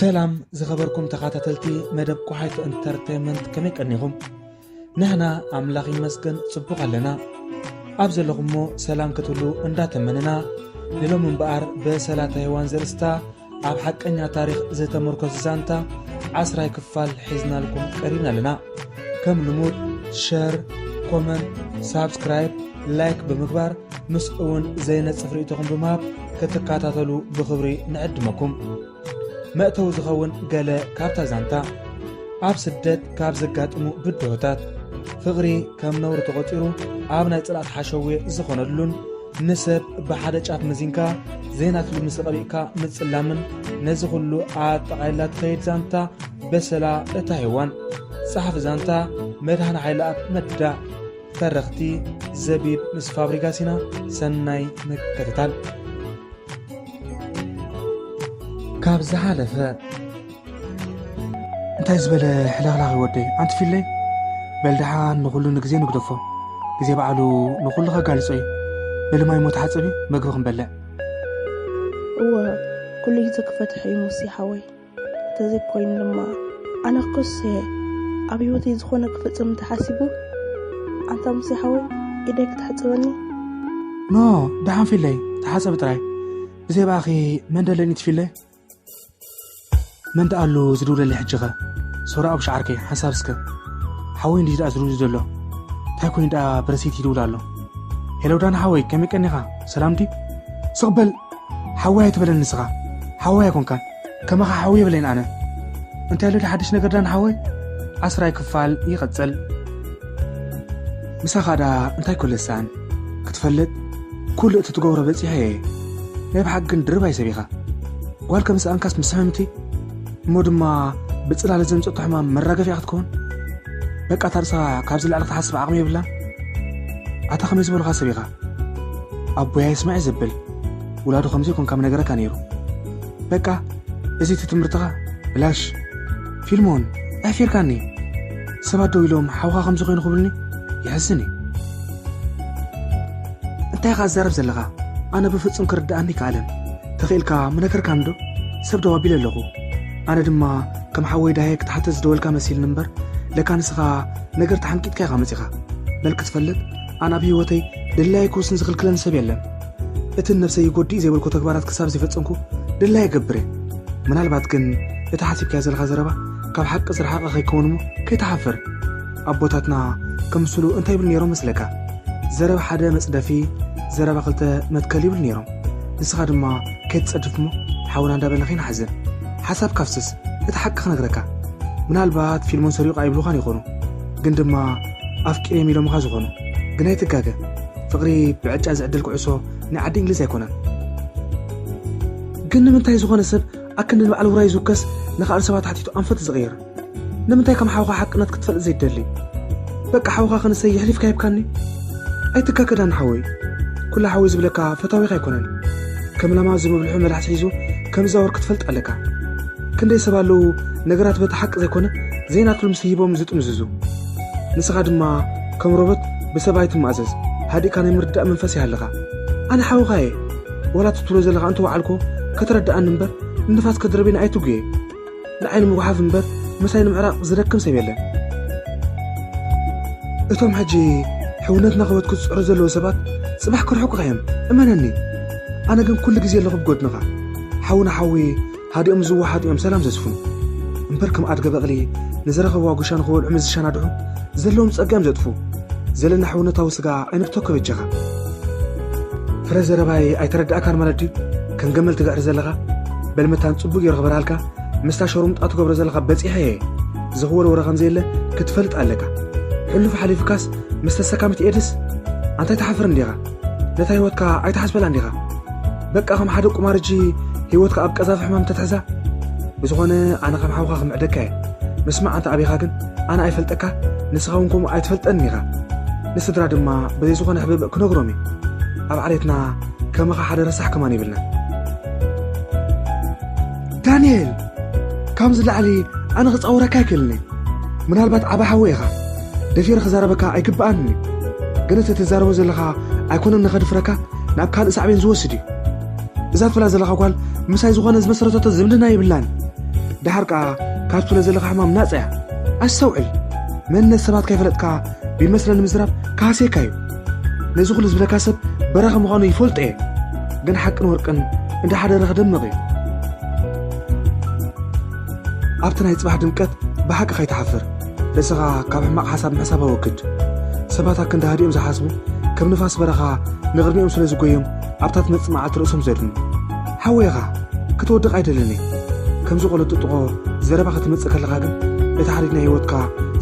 ሰላም ዝኸበርኩም ተኸታተልቲ መደብ ቆሓይቶ ኢንተርቴይንመንት፣ ከመይ ቀኒኹም? ንሕና ኣምላኽ ይመስገን ጽቡቕ ኣለና። ኣብ ዘለኹሞ ሰላም ክትህሉ እንዳተመነና፣ ንሎሚ እምበኣር በሰላታ ሄዋን ዘርእስታ ኣብ ሓቀኛ ታሪኽ ዝተመርኮሰ ዛንታ ዓስራይ ክፋል ሒዝናልኩም ቀሪብና ኣለና። ከም ልሙድ ሸር፣ ኮመንት፣ ሳብስክራይብ፣ ላይክ ብምግባር ምስ እውን ዘይነጽፍ ርእይቶኹም ብምሃብ ክትከታተሉ ብኽብሪ ንዕድመኩም። መእተዊ ዝኸውን ገለ ካብታ ዛንታ። ኣብ ስደት ካብ ዘጋጥሙ ብድሆታት፣ ፍቕሪ ከም ነውሪ ተቖጺሩ ኣብ ናይ ጽልኣት ሓሸውየ ዝኾነሉን ንሰብ ብሓደ ጫፍ መዚንካ ዘይናትሉ ምስ ቀቢእካ ምጽላምን ነዚ ኩሉ ኣጠቓሊላ ትኸይድ ዛንታ በሰላ እታ ሄዋን። ጸሓፊ ዛንታ መድሃን ሓይለኣብ መዳ። ተረኽቲ ዘቢብ ምስ ፋብሪጋሲና። ሰናይ ምክትታል። ካብ ዝሓለፈ እንታይ ዝበለ ሕልኽላኽ እዩ ወደይ? ኣንቲ ፊለይ፣ በል ደሓን ንኹሉ ንግዜ ንግደፎ። ግዜ በዓሉ ንኹሉ ከጋልጾ እዩ። በሊ ማይ እሞ ተሓጸቢ፣ መግቢ ክንበልዕ። እወ፣ ኩሉ ግዜ ክፈትሕ እዩ ሙሴ ሓወይ። እንተዘይኮይኑ ድማ ኣነ ክከስሶ እየ። ኣብ ህይወተይ ዝኾነ ክፍጽም እንተሓሲቡ፣ ኣንታ ሙሴ ሓወይ፣ ኢደይ ክትሕጽበኒ? ኖ፣ ደሓን ፊለይ፣ ተሓጸቢ ጥራይ። ብዘይ ብኣኺ መን ደለኒ ትፊለይ? መን ደኣ ኣሎ ዝድውለለይ ሕጂ ኸ? ሶራ ኣብ ሸዓርከይ፣ ሓንሳብ እስከ። ሓወይ እንድዩ ደኣ ዝድውል ዘሎ። እንታይ ኮይኑ ደኣ ብረሲት ይድውል ኣሎ? ሄሎ ዳን ሓወይ፣ ከመይ ቀኒኻ? ሰላም ድዩ? ስቕ በል! ሓወይ ኣይትበለኒ ንስኻ። ሓወይ ኣይኮንካን። ከማኻ ሓወይ የብለይን ኣነ። እንታይ ኣሎ ድሓድሽ ነገር ዳን ሓወይ? ዓስራይ ክፋል ይቕጽል። ምሳኻ ደኣ እንታይ ኮለሳን? ክትፈልጥ፣ ኩሉ እቲ ትገብሮ በጺሐ እየ። ናይ ብሓቂ ግን ድርባይ ሰብ ኢኻ። ጓል ከም ዝሰኣንካስ ምስሕምምቲ፣ እሞ ድማ ብጽላለ ዘምጸቶ ሕማም መራገፊያ ክትከውን? በቃ፣ እታ ርእሳ ካብዚ ላዕሊ ክትሓስብ ዓቕሚ የብላን። ኣታ ከመይ ዝበልኻ ሰብ ኢኻ? ኣቦይ ኣይስማዕ ዘብል፣ ውላዱ ከምዚ ኮንካ ምነገረካ ነይሩ። በቃ፣ እዚ እቲ ትምህርትኻ ብላሽ። ፊልሞን፣ ኣሕፊርካኒ። ሰባት ደው ኢሎም ሓውኻ ከምዚ ኮይኑ ክብሉኒ የሕዝን እዩ። እንታይ ኢኻ ትዛረብ ዘለኻ? ኣነ ብፍጹም ክርድኣኒ ይከኣልን። ተኽኢልካ ምነገርካኒ ዶ? ሰብ ደው ኣቢለ ኣለኹ። ኣነ ድማ ከም ሓወይ ዳሄ ክትሓተት ዝደወልካ መሲልኒ እምበር፣ ለካ ንስኻ ነገር ተሓንቂጥካ ኢኻ መጺኻ። በል ክትፈልጥ፣ ኣነ ኣብ ህይወተይ ድላየ ክውስን ዝኽልክለኒ ሰብ የለን። እቲ ንነብሰይ ይጎድእ እዩ ዘይበልኩ ተግባራት ክሳብ ዘይፈጸምኩ ድላየ እገብር እየ። ምናልባት ግን እቲ ሓሲብካዮ ዘለኻ ዘረባ ካብ ሓቂ ዝረሓቐ ከይከውን እሞ ከይትሓፍር። ኣቦታትና ከምስሉ እንታይ ይብሉ ነይሮም መስለካ? ዘረባ ሓደ መጽደፊ፣ ዘረባ ክልተ መትከል ይብሉ ነይሮም። ንስኻ ድማ ከይትጸድፍ እሞ ሓውና እንዳበልና ከይንሓዝን። ሓሳብ ካፍስስ፣ እቲ ሓቂ ክነግረካ። ምናልባት ፊልሞን ሰሪቑ ኣይብሉኻን ይኾኑ። ግን ድማ ኣፍቂረዮም ኢሎምኻ ዝኾኑ። ግን ኣይትጋገ። ፍቕሪ ብዕጫ ዝዕደል ኩዕሶ ናይ ዓዲ እንግሊዝ ኣይኮነን። ግን ንምንታይ ዝኾነ ሰብ ኣክንዲ ንባዕሉ ውራይ ዝውከስ ንኻልእ ሰባት ሓቲቱ ኣንፈት ዝቕይር? ንምንታይ ከም ሓውኻ ሓቅነት ክትፈልጥ ዘይትደሊ? በቃ ሓውኻ ክንሰይ የሕሊፍካ ሂብካኒ? ኣይትጋገ ዳን ሓወይ። ኩሉ ሓወይ ዝብለካ ፈታዊኻ ኣይኮነን። ከም ላማ ዝመብልሑ መላሕቲ ሒዙ ከም ዝዛወር ክትፈልጥ ኣለካ። ክንደይ ሰብ ኣለዉ ነገራት በቲ ሓቂ ዘይኮነ ዘይናትሉ ምስ ሂቦም ዝጥምዝዙ። ንስኻ ድማ ከም ሮቦት ብሰብ ኣይትማእዘዝ። ሃዲእካ ናይ ምርዳእ መንፈስ ይሃልኻ። ኣነ ሓውኻ እየ። ዋላ እቲ ትብሎ ዘለኻ እንተወዓልኩ ከተረድኣኒ እምበር ንንፋስ ከድርብኒ ኣይትጉየ። ንዓይ ንምጉሓፍ እምበር ምሳይ ንምዕራቕ ዝደክም ሰብ የለን። እቶም ሕጂ ሕውነትና ክበትኩ ዝጽዕሩ ዘለዉ ሰባት ጽባሕ ክርሕቁኻ እዮም፣ እመነኒ። ኣነ ግን ኩሉ ግዜ ኣለኹ ብጎድንኻ። ሓውና ሓዊ ሃዲኦም ዝወሓጡ እዮም ሰላም ዘስፍኑ። እምበር ከም ኣድገ በቕሊ ንዝረኸብዋ ጉሻ ንኽበልዑ ምስ ዝሸናድሑ ዘለዎም ጸጋ እዮም ዘጥፉ። ዘለና ሕውነታዊ ስጋ ኣይንብተኮ በጃኻ። ፍረ ዘረባይ ኣይተረዳእካን ማለት ድዩ? ከም ገመል ትግዕር ዘለኻ? በል መታን ጽቡቕ ገይሩ ክበርሃልካ። ምስታ ሸሩምጣ ትገብሮ ዘለኻ በጺሐ እየ። ዝኽወል ወረ ከም ዘየለ ክትፈልጥ ኣለካ። ሕሉፍ ሓሊፉካስ ምስ ተሰካሚት ኤድስ ኣንታይ ትሓፍር እንዲኻ? ነታ ህይወትካ ኣይትሓስበላን ዲኻ? በቃ ከም ሓደ ቁማርጂ ህይወትካ ኣብ ቀዛፊ ሕማም ተትሕዛ። ብዝኾነ ኣነ ከም ሓውኻ ክምዕደካ እየ። ምስማዕ ኣንታ ኣቢኻ ግን ኣነ ኣይፈልጠካ፣ ንስኻ እውን ከምኡ ኣይትፈልጠንን ኢኻ። ንስድራ ድማ በዘይ ዝኾነ ሕብእብእ ክነግሮም እዩ። ኣብ ዓሌትና ከማኻ ሓደ ረሳሕ ከማን የብልናን። ዳንኤል፣ ካብዚ ላዕሊ ኣነ ክጻወረካ ኣይክእልን እየ። ምናልባት ዓቢ ሓወይ ኢኻ። ደፊረ ክዛረበካ ኣይግብኣንን እዩ። ግን እቲ ትዛረቦ ዘለኻ ኣይኮነን ንኸድፍረካ ናብ ካልእ ሳዕቤን ዝወስድ እዩ። እዛ ትብላ ዘለኻ ጓል ምሳይ ዝኾነ ዝመሰረተቶ ዝምድና የብላን። ደሓር ከኣ ካብ ትብሎ ዘለኻ ሕማም ናጻ እያ። ኣስተውዕል። መንነት ሰባት ከይፈለጥካ ብመስለ ንምዝራብ ክሃስየካ እዩ። ነዚ ኩሉ ዝብለካ ሰብ በራኺ ምዃኑ ይፈልጦ እየ። ግን ሓቅን ወርቅን እንዳ ሓደረ ክደምቕ እዩ። ኣብቲ ናይ ጽባሕ ድምቀት ብሓቂ ከይትሓፍር። ርእስኻ ካብ ሕማቕ ሓሳብ ምሕሳብ ኣወግድ። ሰባት ኣክንዲ ሃዲኦም ዝሓስቡ፣ ከም ንፋስ በረኻ ንቕድሚኦም ስለ ዝጎዮም ኣብታ ትመጽእ መዓልቲ ርእሶም ዘድኑ። ሓወይ ኢኻ፣ ክትወድቕ ኣይደልን እየ። ከምዚ ቆሎ ጥጥቖ ዘረባ ክትመጽእ ከለኻ ግን እቲ ሓዲድ ናይ ህይወትካ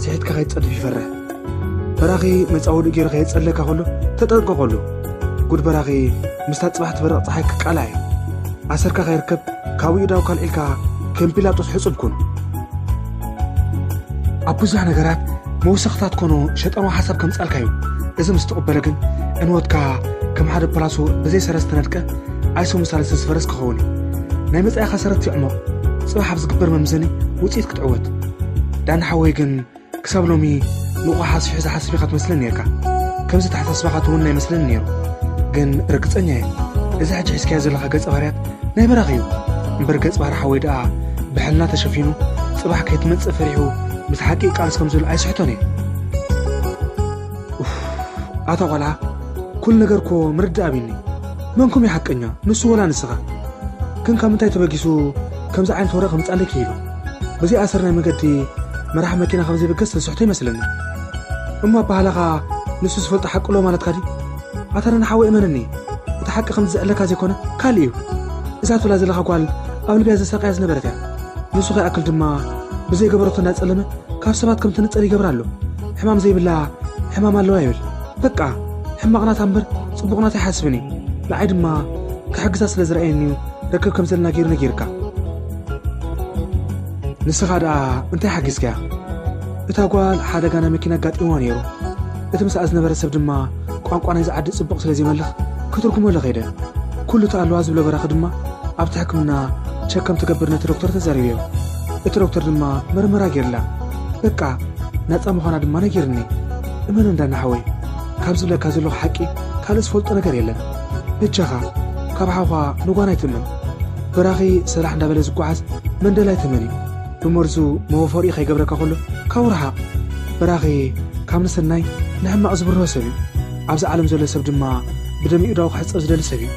ስሒትካ ከይትጸድፍ ይፈርሕ። በራኺ መጻወዲ ገይሩ ከየጸለካ ከሎ ተጠንቀቐሉ። ጉድ በራኺ ምስታ ጽባሕ ትበርቕ ጸሓይ ክቃላዕ እዩ። ኣሰርካ ከይርከብ ካብ ይእዳው ካልዒልካ ከም ፒላጦስ ሕጹብ ኩን። ኣብ ብዙሕ ነገራት መወሰኽታት ኮኖ ሸጠማ ሓሳብ ከምጻልካ እዩ። እዚ ምስ ትቕበለ ግን ዕንወትካ ከም ሓደ ፕላሶ ብዘይ ሰረት ዝተነድቀ ኣይሶ ምሳለ ዝፈረስ ክኸውን እዩ። ናይ መጻኢኻ ሰረት ይዕሞቕ። ጽባሕ ኣብ ዝግበር መምዘኒ ውጽኢት ክትዕወት። ዳኒ ሓወይ ግን ክሳብ ሎሚ ንቑሕ ኣስፊሑ ዝሓስብ ኢኻ ትመስለኒ ነርካ። ከምዚ ተሓሳስባኻ ትውንን ኣይመስለኒ ነይሩ። ግን ርግጸኛ እየ፣ እዚ ሕጂ ሒዝካዮ ዘለኻ ገጸ ባህርያት ናይ በራኺ እዩ። እምበር ገጽ ባህሪ ሓወይ ደኣ ብሕልና ተሸፊኑ ጽባሕ ከይትመጽእ ፈሪሑ ምስ ሓቂ ይቃለስ ከም ዘሎ ኣይስሕቶን እየ። ኡፍ፣ ኣታ ቆልዓ፣ ኩሉ ነገር እኮ ምርዳእ ኣብዩኒ። መንኩም እዩ ሓቀኛ፣ ንሱ ወላ ንስኻ? ግን ካብ ምንታይ ተበጊሱ ከምዚ ዓይነት ወረ ከምጻለይ ክኢሉ? ብዘይ ኣሰር ናይ መገዲ መራሕ መኪና ከም ዘይበገስ ዝስሕቶ ይመስለኒ። እሞ ኣበሃላኻ ንሱ ዝፈልጦ ሓቂ ኣሎ ማለትካ ድዩ? ኣታ ዳኒ ሓወይ እመነኒ፣ እቲ ሓቂ ከምዚ ዘዕለካ ዘይኮነ ካልእ እዩ። እዛ ትብላ ዘለኻ ጓል ኣብ ልብያ ዘሳቕያ ዝነበረት እያ። ንሱ ከይኣክል ድማ ብዘይ ገበረቶ እንዳጸለመ ካብ ሰባት ከም ትንጸል ይገብራ ኣሎ። ሕማም ዘይብላ ሕማም ኣለዋ ይብል። በቃ ሕማቕ ናታ እምበር ጽቡቕ ናታ ኣይሓስብን እዩ። ንዓይ ድማ ክሕግዛ ስለ ዝረኣየኒ እዩ ርክብ ከም ዘለና ገይሩ ነጊርካ። ንስኻ ደኣ እንታይ ሓጊዝካያ? እታ ጓል ሓደጋ ናይ መኪና ኣጋጢምዋ ነይሩ። እቲ ምስኣ ዝነበረ ሰብ ድማ ቋንቋ ናይዚ ዓዲ ጽቡቕ ስለ ዘይመልኽ ክትርጉመሉ ከይደ። ኩሉ እቲ ኣለዋ ዝብሎ በራኺ ድማ ኣብቲ ሕክምና ቸክ ከም ትገብር ነቲ ዶክተር ተዛሪብዮ። እቲ ዶክተር ድማ መርመራ ገይርላ። በቃ ናጻ ምዃና ድማ ነጊርኒ። እመን እንዳና ሓወይ፣ ካብ ዝብለካ ዘለኹ ሓቂ ካልእ ዝፈልጦ ነገር የለን። በጃኻ ካብ ሓውኻ ንጓና ኣይትእመን። በራኺ ሰላሕ እንዳበለ ዝጓዓዝ መንደላይ ተመን እዩ። ብመርዙ መወፈሪኡ ከይገብረካ ከሎ ካብኡ ረሓቕ። በራኺ ካብ ንሰናይ ንሕማቕ ዝብርሆ ሰብ እዩ። ኣብዚ ዓለም ዘሎ ሰብ ድማ ብደም ይእዳው ክሕጸብ ዝደሊ ሰብ እዩ።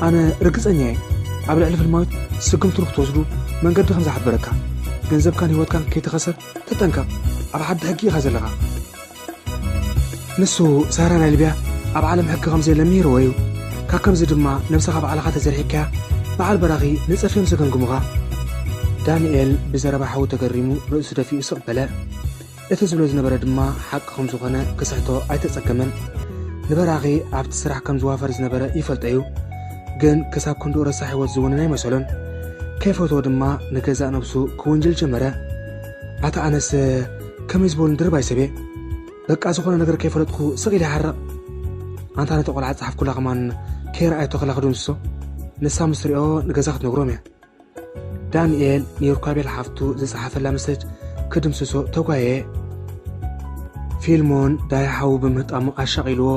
ኣነ ርግጸኛ እየ፣ ኣብ ልዕሊ ፍልማዊት ስጉምቲ ንክትወስዱ መንገዲ ከም ዝሓበረካ። ገንዘብካን ህይወትካን ከይትኸሰር ተጠንቀቕ። ኣብ ዓዲ ሕጊ ኢኻ ዘለኻ። ንሱ ሳራ ናይ ልብያ ኣብ ዓለም ሕጊ ከም ዘየለ ምሂርዎ እዩ። ካብ ከምዚ ድማ ነብስኻ ባዕልኻ ተዘርሒካያ በዓል በራኺ ንጸፍዮም ዘገምግሙኻ። ዳንኤል ብዘረባ ሓው ተገሪሙ ርእሱ ደፊኡ ስቕ በለ። እቲ ዝብሎ ዝነበረ ድማ ሓቂ ከም ዝኾነ ክስሕቶ ኣይተጸገመን። ንበራኺ ኣብቲ ስራሕ ከም ዝዋፈር ዝነበረ ይፈልጦ እዩ። ግን ክሳብ ክንድኡ ረሳሕ ህይወት ዝውንን ኣይመሰሎን። ከይፈትዎ ድማ ንገዛእ ነብሱ ክውንጅል ጀመረ። ኣታ ኣነስ ከመይ ዝበሉ ድርባይ ሰብ እየ። በቃ ዝኾነ ነገር ከይፈለጥኩ ስቕ ኢለ ይሓርቕ። ኣንታ ነቲ ቆልዓ ጸሓፍኩላ ከማን ከይረኣየቶ ከላ ክድምስሶ። ንሳ ምስ ትሪኦ ንገዛ ክትነግሮም እያ። ዳንኤል ንዮርካቤል ሓፍቱ ዝጸሓፈላ መሰጅ ክድምስሶ ተጓየየ። ፊልሞን ዳያ ሓዉ ብምህጣሙ ኣሻቒልዎ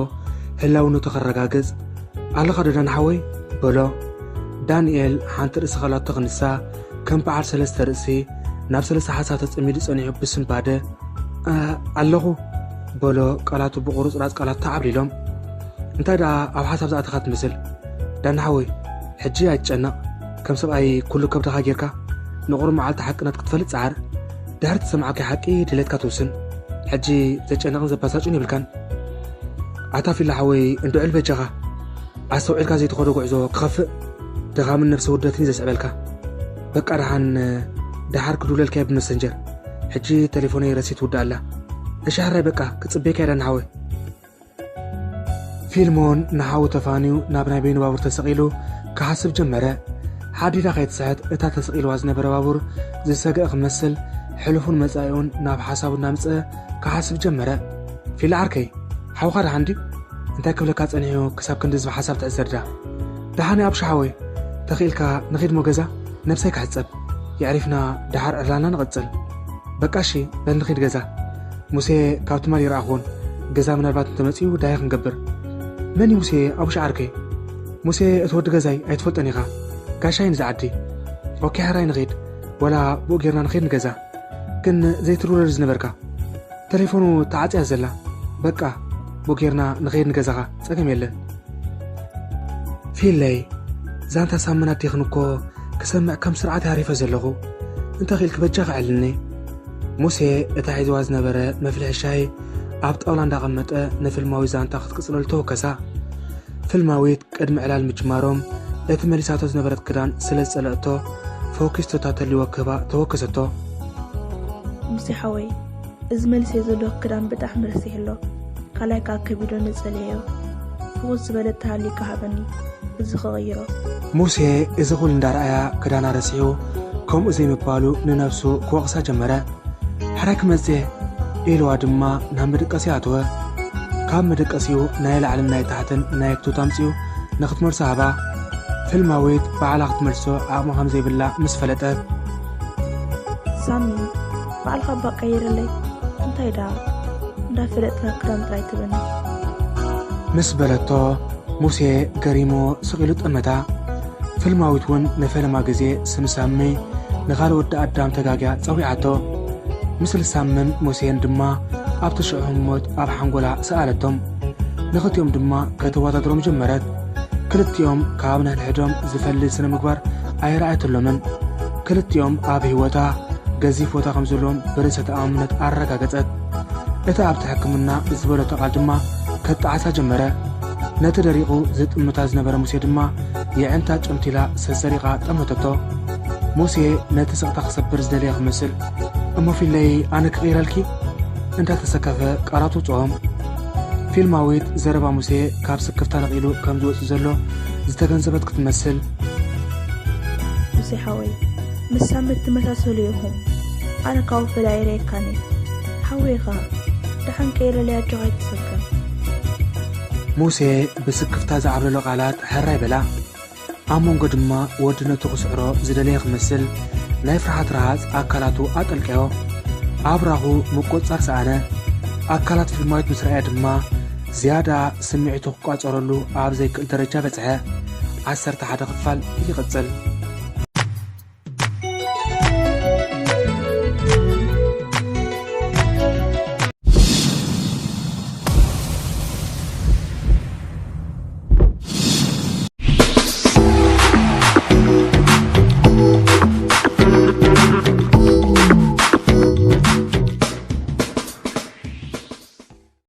ህላውነቱ ከረጋግጽ፣ ኣለኻ ዶ ዳን ሓወይ? በሎ። ዳንኤል ሓንቲ ርእሲ ከላቶ ክንሳ ከም በዓል ሰለስተ ርእሲ ናብ ሰለስተ ሓሳብ ተጸሚዱ ጸኒሑ ብስንባደ፣ "እ፣ ኣለኹ" በሎ፣ ቃላቱ ብቑርጽራጽ ቃላት ተዓብሊሎም። እንታይ ደኣ ኣብ ሓሳብ ዝኣተኻ ትመስል? ዳና ሓወይ፣ ሕጂ ኣይትጨነቕ። ከም ሰብኣይ ኩሉ ከብድኻ ጌርካ ንቑሩብ መዓልቲ ሓቅነት ክትፈልጥ ጸዓር። ድሕሪ ትሰምዓካይ ሓቂ ድሌትካ ትውስን። ሕጂ ዘጨንቕን ዘባሳጭን የብልካን። ኣታ ፊላ ሓወይ፣ እንድዕል በጃኻ። ኣስተውዒልካ ዘይትኸዶ ጉዕዞ ክኸፍእ፣ ድኻምን ነብሰ ውርደትን እዩ ዘስዕበልካ። በቃ ደሓን፣ ደሓር ክድውለልካ እየ ብመሰንጀር። ሕጂ ቴሌፎነይ ረሲት ውዳእ ኣላ። እሺ ሕራይ በቃ፣ ክጽበየካ እየ ዳና ሓወይ። ፊልሞን ንሓዉ ተፋንዩ ናብ ናይ በይኑ ባቡር ተሰቒሉ ክሓስብ ጀመረ። ሓዲዳ ከይትስሕት እታ ተሰቒልዋ ዝነበረ ባቡር ዝሰግአ ክመስል፣ ሕሉፉን መጻኢኡን ናብ ሓሳቡ እናምጽአ ክሓስብ ጀመረ። ፊላ ዓርከይ፣ ሓውኻ ደሓን ድዩ? እንታይ ክብለካ ጸኒሑ ክሳብ ክንድዚ ብሓሳብ ትዕዘር ድኣ? ደሓን እየ ኣብሹ ሓወይ፣ ተኽኢልካ ንኺድ እሞ ገዛ፣ ነብሰይ ክሕጸብ። የዕሪፍና ደሓር ዕላልና ንቐጽል። በቃ እሺ፣ በል ንኺድ ገዛ። ሙሴ ካብ ትማል ይረኣኹን፣ ገዛ ምናልባት እንተመጺኡ ዳይ ክንገብር። መን እዩ ሙሴ ኣብሹ ዓርከይ? ሙሴ እቲ ወዲ ገዛይ ኣይትፈልጦን ኢኻ። ጋሻይ ንዚ ዓዲ። ኦኬ ሕራይ ንኺድ። ወላ ብኡ ጌርና ንኸይድ ንገዛ። ግን ዘይትድውለሉ ዝነበርካ። ተሌፎኑ ተዓጽያ ዘላ። በቃ፣ ብኡ ጌርና ንኸይድ ንገዛኻ። ጸገም የለን። ፊለይ፣ ዛንታ ሳምን ኣዴኽን እኮ ክሰምዕ ከም ስርዓት ያሪፈ ዘለኹ። እንተ ኺኢልክ በጃኻ ዕልኒ። ሙሴ እታ ሒዝዋ ዝነበረ መፍልሒ ሻሂ ኣብ ጣውላ እንዳቐመጠ ንፍልማዊት ዛንታ ክትቅጽለሉ ተወከሳ። ፍልማዊት ቅድሚ ዕላል ምጅማሮም እቲ መሊሳቶ ዝነበረት ክዳን ስለ ዝጸለእቶ ፈወኪስ ተታተልዎ ክህባ ተወከሰቶ። ሙሴ ሓወይ፣ እዚ መሊሰ ዘለኹ ክዳን ብጣዕሚ ረሲሕ ኣሎ። ካልኣይ ከዓ ከቢዶ ንጸለዮ። ፍኹስ ዝበለ ተሃሊካ ሃበኒ፣ እዚ ክቕይሮ። ሙሴ እዚ ኹሉ እንዳረኣያ ክዳና ረሲሑ ከምኡ ዘይምባሉ ንነብሱ ክወቕሳ ጀመረ። ሕራይ ክመጽእ ኢልዋ ድማ ናብ መደቀሲ ኣተወ። ካብ መደቀሲኡ ናይ ላዕልን ናይ ታሕትን ናይ ክቱት ኣምጺኡ ንክትመልሶ ሃባ። ፍልማዊት ባዕላ ክትመልሶ ዓቕሚ ከም ዘይብላ ምስ ፈለጠት፣ ሳሚ፣ ባዕልኻ እባ ቀይረለይ። እንታይ ደኣ እንዳፈለጥካ ክዳን ጥራይ ትበኒ። ምስ በለቶ፣ ሙሴ ገሪሙ ስቕ ኢሉ ጠመታ። ፍልማዊት እውን ንፈለማ ግዜ ስም ሳሚ ንኻልእ ወዲ ኣዳም ተጋግያ ጸዊዓቶ። ምስሊ ሳምን ሙሴን ድማ ኣብቲ ሽዑ ህሞት ኣብ ሓንጎላ ሰኣለቶም። ንኽልቲኦም ድማ ከተወዳድሮም ጀመረት። ክልቲኦም ካብ ነንሕድሕዶም ዝፈሊ ስነ ምግባር ኣይረኣየትሎምን። ክልቲኦም ኣብ ህይወታ ገዚፍ ቦታ ከም ዘለዎም ብርእሰ ተኣማምነት ኣረጋገጸት። እቲ ኣብቲ ሕክምና ዝበለቶ ቃል ድማ ከጣዕሳ ጀመረ። ነቲ ደሪቑ ዝጥምታ ዝነበረ ሙሴ ድማ የዕንታ ጨምቲላ ሰሰሪቓ ጠመተቶ። ሙሴ ነቲ ስቕታ ክሰብር ዝደለየ ክመስል፣ "እሞ ፊለይ ኣነ ክቕይረልኪ?" እንዳተሰከፈ ቃላት ውጽኦም። ፊልማዊት ዘረባ ሙሴ ካብ ስክፍታ ነቒሉ ከም ዝወጽእ ዘሎ ዝተገንዘበት ክትመስል፣ ሙሴ ሓወይ፣ ምስ ሳሚ ትመሳሰሉ ኢኹም። ኣነ ካብኡ ፈላይ ኣይርእየካን እየ። ሓወይ ኢኻ። ደሓን ቀይረለይ፣ ኣጆኻ ኣይትሰከፍ። ሙሴ ብስክፍታ ዝዓብለሎ ቃላት ሕራይ በላ። ኣብ መንጎ ድማ ወድነቱ ክስዕሮ ዝደለየ ክመስል ናይ ፍርሃት ረሃጽ ኣካላቱ ኣጠልቀዮ። ኣብራኹ ምቁጽጻር ሰኣነ። ኣካላት ፊልማዊት ምስ ረኣየ ድማ ዝያዳ ስምዒቱ ክቋጸረሉ ኣብ ዘይክእል ደረጃ በጽሐ። ዓሰርተ ሓደ ክፋል ይቕጽል።